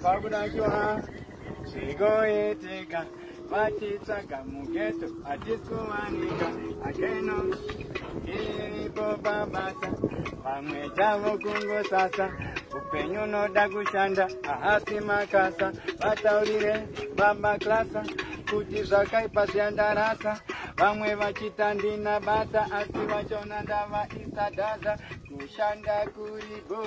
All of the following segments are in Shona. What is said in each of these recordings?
Vakudakiwa zvikoitika vatitsvaga mugeto hatisi kuwanika akeno tiripo pabasa vamwe chavo kungosasa upenyu unoda kushanda ahasi makasa vataurire baba klasa kuti zvakaipa zviyandarasa vamwe vachita ndina basa asi vachona ndavaisa dhaza kushanda kuribo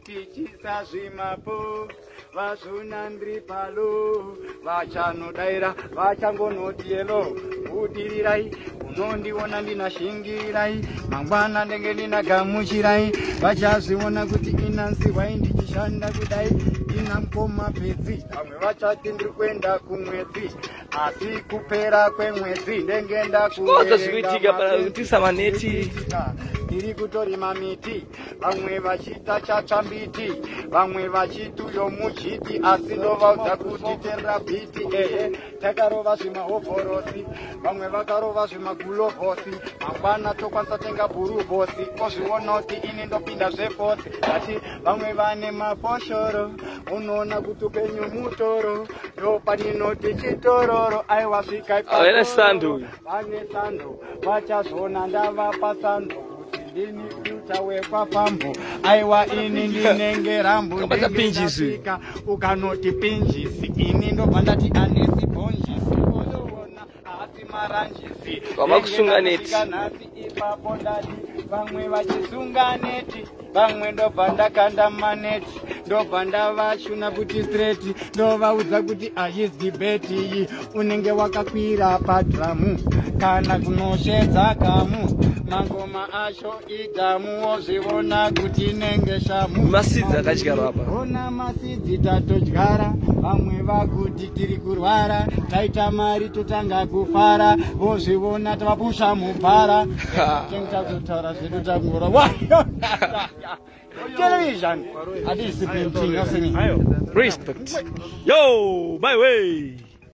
tichisa zvimapo vazvona ndiri palo vachanodaira vachangonoti yelo budirirai unondiona ndina shingirai mangwana ndenge ndina gamuchirai vachazviona kuti inanzihwai ndichishanda kudai ndina mukoma pedzi vamwe vachati ndiri kuenda kumwedzi asi kupera kwemwedzi ndenge ndakuodza zvikuitika pakuitisa maneti tiri kutorima miti vamwe vachita chatsvambiti vamwe vachituyo muchiti asi ndovaudza kuti terabhiti ehe takarova zvimahovhorosi vamwe vakarova zvimagulovhosi mangwana tokwanisa tenga bhuruvhosi ozviona kuti ini ndopinda zvefosi ati vamwe vane mafoshoro unoona kuti upenyu mutoro ndopaninoti chitororo aiwa svika vane sando vachazviona ndavapa sando kuti ndini future wekwapambo aiwa ini ndinenge rambo ndingesvika ukanoti pinjisi ini ndobva ndati andisi bhonjisi oyoona asi maranjisi Vava kusunga neti. Nhasi ipapo ndati vamwe vachisunga neti vamwe ndobva ndakanda maneti ndobva ndavashuna kuti straight ndovaudza kuti ahis debate iyi unenge wakakwira padhramu kana kunoshedza kamu mangoma acho idhamu wozviona kuti inenge shamu Masidzi akadyarwa apa. Ona masidzi tatodyara vamwe vakuti tiri kurwara taita mari totanga kufara vozviona tavapusha mubhara tenge takutotaura zvedu takungora television hadisi painting Respect. Yo, my way.